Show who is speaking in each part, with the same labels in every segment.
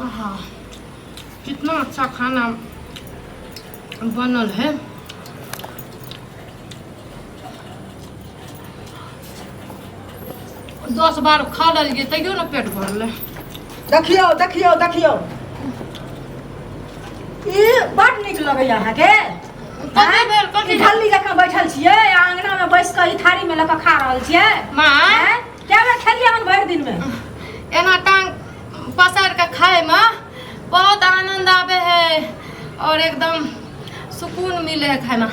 Speaker 1: आहा, कितना अच्छा खाना बनल है। 10 बार खा लेलियै तैयो ने पेट भरलै।
Speaker 2: देखियौ देखियौ देखियौ, ई बड नीक लगैया अहाँके।
Speaker 1: कथी भेल? कथी?
Speaker 2: ई ढल्ली जकाँ बैठल छियै आ अङ्गना मे बैस कऽ ई थारी मे लऽ कऽ खा रहल छियै।
Speaker 1: माँ।
Speaker 2: आँय? कए बेर खेलियै हन भरि दिन मे?
Speaker 1: एना टांग पसारि कऽ खायमे बहुत आनंद आबै है और एकदम सुकून मिले है खायमे।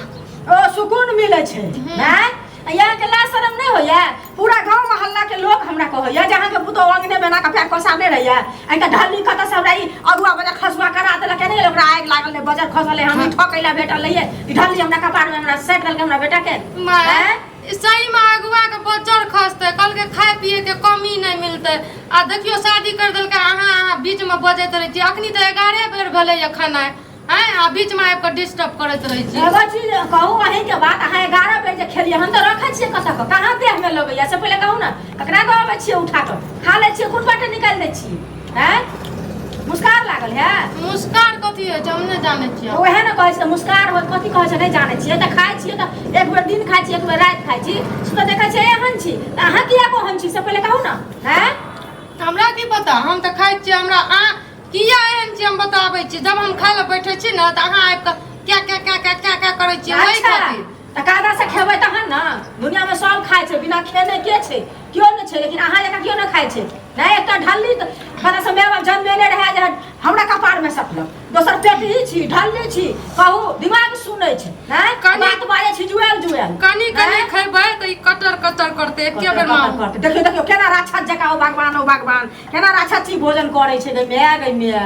Speaker 2: ओ सुकून मिलै छै? आँय, अहाँके लाज शरम नहि होइया? पूरा गाँव मोहल्ला के लोग हमरा कहैया जे अहाँके पुतोहु अंगने में एना कऽ पैर पसारने रहैया। एहिके ढल्ली कतऽ से हमरा ई अगुआ बजर खसुआ करा देलक? नहि ओकरा आगि लागल रहै, बजर खसल रहै, हम ई ठकैला भेटल रहियै। ई ढल्ली हमरा कपार में हमरा सटि देलकै हमरा बेटा के।
Speaker 1: माय।
Speaker 2: आँय?
Speaker 1: सही में अगुआ के बजर खसतै, कहलकै खाय पिए के कमी नहि मिलतै, आ देखियौ शादी कर देलकै। अहाँ अहाँ बीच में बजैत रहै छी। अखनी तऽ 11 बेर भेलैया खेनाइ, आँय, आ बीच में आबि कऽ डिस्टर्ब करैत रहै छी।
Speaker 2: एगो चीज कहू अहींके बात, अहाँ 11 बेर जे खेलियै हम तऽ रखै छियै कतऽ कऽ, कहाँ देहमे लगैया से पहिले कहू ने। ककरा दऽ अबै छियै? उठा कऽ खा लै छियै, कोन बाटे निकालि दै छियै? आँय, मुस्कार लागल है?
Speaker 1: मुस्कार कथी होइ छै हम नहि जानै छियै।
Speaker 2: उएह ने कहै छै मुस्कार होत, कथी कहै छै नहि जानै छियै तऽ खाइ छियै तऽ एक बेर दिन खाइ छियै, एक बेर राति खाइ छी, से तऽ देखै छियै एहन छी, तऽ अहाँ किया ओहन छी से पहिले कहू ने। आँय?
Speaker 1: हमरा की पता, हम तऽ खाइ छियै। हमरा अहाँ किया एहन छी हम बताबै छी। जब हम खाय लए बैठै छी ने तऽ अहाँ आबि कऽ क्या क्या क्या क्या क्या क्या करै छियै, ओहि
Speaker 2: अच्छा
Speaker 1: खातिर।
Speaker 2: तऽ कादा से खेबै तहन ने। दुनियामे सब खाइ छै, बिना खेने के छै? केओ नहि छै, लेकिन अहाँ जकाँ केओ नहि खाइ छै। नहि एकटा ढल्ली तऽ कतऽ से माय बाप जन्मेने रहै जे हमरा कपारमे सटलक। दोसर पेटही छी, ढल्ली छी, कहू दिमाग सुनै छै? नहि बात बाजै छी जुएल जुएल।
Speaker 1: कनी कनी खेबै तऽ ई कटर कटर करतै, एके बेर मे
Speaker 2: करतै। देखियौ देखियौ केना राक्षस जकाँ, ओ भगवान ओ भगवान, केना राक्षस छी भोजन करै छै। गै माय गै माय,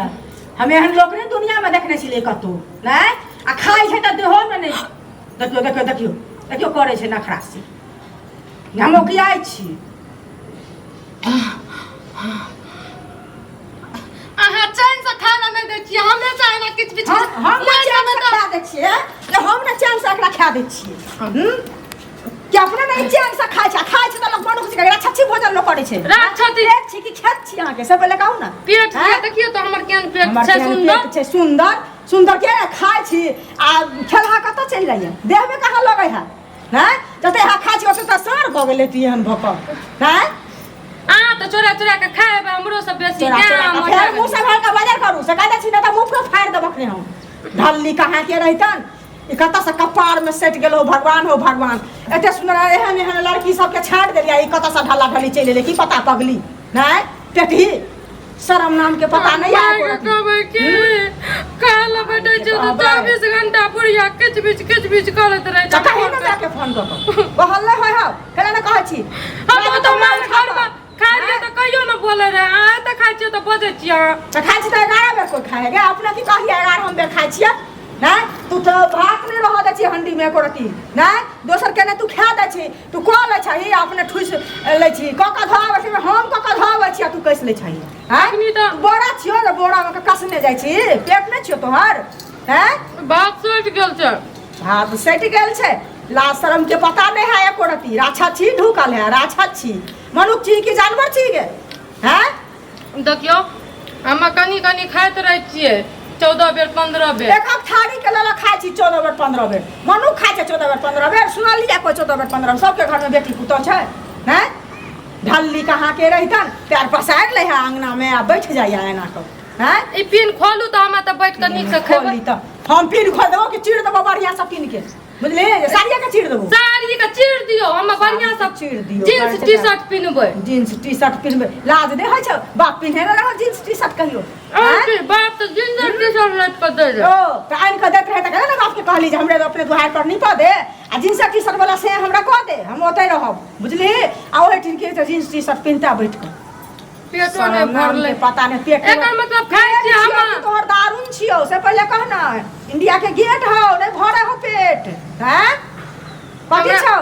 Speaker 2: हम एहन लोक नहि दुनियामे देखने छलियै कतहु नहि। आ खाइ छै तऽ देहोमे नहि। देखियौ देखियौ देखियौ देखियौ करै छै नखरा से, हम ओकियाइ छी।
Speaker 1: अहाँ चैन से खाना नहि दै छियै, हमेशा एना किच किच।
Speaker 2: हम ने चैन से खा दै छियै जे हम ने चैन से एकरा खा दै छियै। हम्म? कि अपने नहीं चैन से खाइ छै, खाइ छै तऽ लोक मनुख छै, राक्षसी भोजन लोक करै छै।
Speaker 1: राक्षसी।
Speaker 2: पेट छी कि खेत छी अहाँके से पहिले कहू ने।
Speaker 1: पेट
Speaker 2: हैं?
Speaker 1: छै, देखियौ तऽ हमर केहन पेट
Speaker 2: हमर
Speaker 1: छै।
Speaker 2: केहन
Speaker 1: सुंदर
Speaker 2: पेट छै, सुंदर सुंदर के खाइ छी आ खेलहा कतऽ चलि जाइए, देहमे कहाँ लगै है? हैं, जते अहाँ खाइ छी ओते तऽ साँढ़ भऽ गेलै ती एहन भऽ कऽ। हैं?
Speaker 1: अहाँ तऽ चोरा चोरा के खाय हेबै हमरो सब बेसी।
Speaker 2: चोरा
Speaker 1: तें
Speaker 2: चोरा
Speaker 1: अहाँ
Speaker 2: कऽ
Speaker 1: मोटा
Speaker 2: फेर मुँह
Speaker 1: गेलियै।
Speaker 2: से भर कऽ बजर करू से कह दै छी, नहि तऽ मुँह पर फाड़ि देब अखने हम। ढल्ली कहाँ के रहितन, ई कतऽ से कपार में सटि गेल? हो भगवान हो भगवान, एते सुंदर एहन एहन लड़की सबके छाँटि देलियै, ई कतऽ से ढल्ला ढल्ली चलि एलै की पता। पगली नहि पेटही, शरम नाम के पता नहीं
Speaker 1: माय
Speaker 2: है।
Speaker 1: के कहबै की, खाय लए बैठै छियै तऽ
Speaker 2: कहबै?
Speaker 1: 24 घंटा बुढ़िया किच बिच किच बिच करैत रहै
Speaker 2: तऽ
Speaker 1: छै।
Speaker 2: कही ने जाके फोन कऽ कऽ बहल नहि होइ हौ, केना ने कहै छी।
Speaker 1: हम तऽ मार घरमे खाइ रहियै तऽ कहियो ने बोलै रहै। अहाँ तऽ खाइ छियै तऽ बजै छियै अहाँ।
Speaker 2: तऽ खाइ छी तऽ 11 बेर कोइ खाइ है गे? अपना की कहलियै 11 हम बेर खाइ छियै? नहि तू तऽ भात नहि रहऽ दै छी हंडी मे एको रत्ती नहि। दोसर के नहि तू खा दै छी, तू कऽ लै छही, अपने ठुसि लै छी। कऽ कऽ धऽ आबै छी, हम कऽ कऽ धऽ आबै छी आ तू कसि लै छही। आँय?
Speaker 1: अखनी तऽ
Speaker 2: बोरा छियौ ने, बोरामे कऽ कसने जाइ छी, पेट नहि छियौ तोहर? हैं?
Speaker 1: भात सटि गेल छै।
Speaker 2: भात सटि गेल छै। लाज शरम के पता नहि है एको रत्ती। राक्षस छी ढुकल है, राक्षस छी, मनुख छी कि जानवर छी गे? हैं?
Speaker 1: देखियौ, हम कनि कनि खाइत रहै छियै 14 बेर 15 बेर।
Speaker 2: एक एक थारी के लऽ खाइ छी 14 बेर 15 बेर। मनुख खाइ छै 14 बेर 15 बेर? सुनलियै कोइ 14 बेर 15 बेर? सबके घरमे बेटी पुतोह छै। हैं, ढल्ली कहाँ के रहितन, पैर पसारि लै है अंगना में आ बैठ जाइया एना कऽ। हैं?
Speaker 1: ई पिन खोलू तऽ हमरा तऽ बैठ कऽ नीकसँ खेबै।
Speaker 2: खोली तऽ हम पिन खोल देबो कि चीर देबो बढ़िया से पिन के, बुझलिही? जे साड़िये के चीर देबो।
Speaker 1: साड़ी के चीर दियौ, हम बढ़िया से
Speaker 2: चीर दियौ।
Speaker 1: जींस टी शर्ट पिन्हबै।
Speaker 2: जींस टी शर्ट पिन्हबै? लाज नहि होइ छौ? बाप पिन्हे ने रहौ जींस टी शर्ट कहियो?
Speaker 1: और की, बाप तऽ जींस टी शर्ट लाबि कऽ दै रहै।
Speaker 2: ओ तऽ आनि कऽ दैत रहै तऽ कहले ने बापके कहली जे हमरे अपने दुहार पर निपऽ दे आ जींस टी शर्ट वाला से हमरा कऽ दे, हम ओतहि रहब, बुझलिही? आ ओहि ठीन के जींस टी शर्ट पिन्हता बैठ कऽ।
Speaker 1: पेटो नहि
Speaker 2: शरम नाम
Speaker 1: भरलै।
Speaker 2: के पता नहि, पेट
Speaker 1: एकर मतलब खाइ
Speaker 2: पेट
Speaker 1: छियै
Speaker 2: छियौ
Speaker 1: हम।
Speaker 2: कि तोहर दारुण छियौ से पहिले कह ने। इंडिया के गेट हौ, नहि भरे हो पेट? हैं, कथी छौ?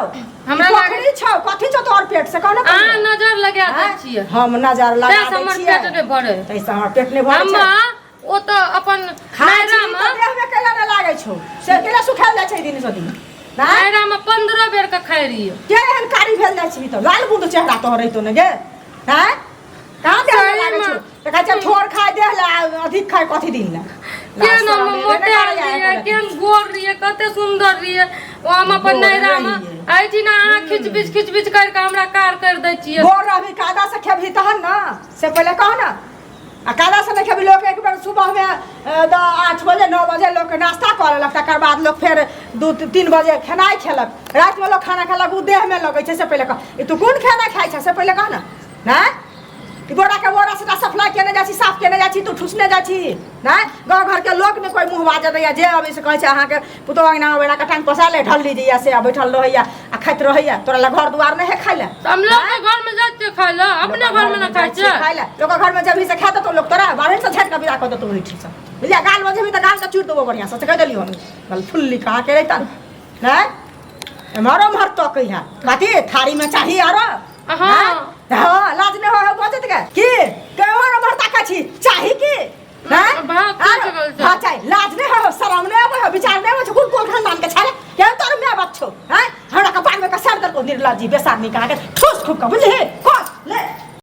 Speaker 1: हमरा
Speaker 2: ई पोखरी छौ? कथी छौ तोहर पेट से कह ने
Speaker 1: अहाँ
Speaker 2: पहिले।
Speaker 1: नजर लगा दै
Speaker 2: हैं?
Speaker 1: छियै।
Speaker 2: हम नजर लगा
Speaker 1: तैं से
Speaker 2: दै
Speaker 1: हमर
Speaker 2: छियै?
Speaker 1: पेट नहि भरे।
Speaker 2: तैसँ हमर पेट नहि भरे
Speaker 1: हम
Speaker 2: छै?
Speaker 1: ओ तऽ अपन
Speaker 2: खाइ छी
Speaker 1: नैहरामे
Speaker 2: तऽ देहमे केला नहि लागै छौ, से केला सुखायल जाइ छै दिन सँ दिन? नहि
Speaker 1: नैहरामे 15 बेर के खाइ रहियै।
Speaker 2: के एहन कारी भेल जाइ छी तऽ लाल बुंद चेहरा तोहर रहितो ने गे? हैं, कहाँ देह में
Speaker 1: सही
Speaker 2: लागै
Speaker 1: में।
Speaker 2: छौ? तऽ कहै छै थोड़ खाय देह ला अधिक खाय कथी दिन ला।
Speaker 1: केहन हम मोटायल रहियै, केहन गोर रहियै, कते सुन्दर रहियै ओ हम अपन
Speaker 2: गोर
Speaker 1: नैहरामे।
Speaker 2: रहियै।
Speaker 1: एहिठिना अहाँ खिच बिच खिच बिच करि कऽ हमरा कार करि दै छियै।
Speaker 2: गोर रहबी कादा से खेबही तहन ने, से पहिले कह ने। आ कादा से नहि खेबही। लोक एक बेर सुबहमे 8 बजे 9 बजे लोक नाश्ता कऽ लेलक, तकर बाद लोक फेर 2-3 बजे खेनाइ खेलक, रातिमे लोक खाना खेलक, ओ देहमे लगै छै। से पहिले कह, ई तू कोन खेनाइ खाइ छै, से पहिले कह ने। नहि ई बोरा के बोरा सबटा सप्लाई केने जाइ छी, साफ केने जाइ छी, तू ठुसने जाइ छी। नहि गाँव घरके लोक ने कोइ मुँह बाजऽ दैया जे अबै से कहै छै अहाँके पुतोहु अङ्गना अबै कऽ टाँग पसार ले ढल्ली जइया से आ बैठल रहैया आ खाइत रहैया। तोरा लए घर दुआर नहि है खाइ लए?
Speaker 1: तऽ हम लोकके घरमे जाइ छियै खाइ लए, अपने घरमे नहि खाइ छियै?
Speaker 2: खाइ लए लोकके घरमे जेबही से खाय देतौ लोक तोरा, बाहर से झाड़ि कऽ विदा कऽ देतौ ओहिठामसँ, बुझलियै? गाल बजेबही तऽ गालके चूरि देबौ बढ़िआँसँ, से कहि देलियौ हम। गलफुल्ली कहाँ के रहितन। नहि एम्हर ओम्हर तकै है, कथी थारीमे चाही आरो?
Speaker 1: हाँ।
Speaker 2: हाँ, लाज नहि होइ है बजत के की केहन ओम्हर ताकै छी, चाही की? हैं?
Speaker 1: भात
Speaker 2: आरो?
Speaker 1: टूटि गेल छै।
Speaker 2: हाँ, चाही। लाज नहि होइ, शरम नहि आबै है, विचार नहि होइ छै? कोन कोन खानदान के छाले, केहन तोर माय बाप छौ? हैं, हमरा कपार में कसार देलको निर्लज्जी बेसारनी कहाँ के, ठूस खूब के, बुझलिही? कस ले।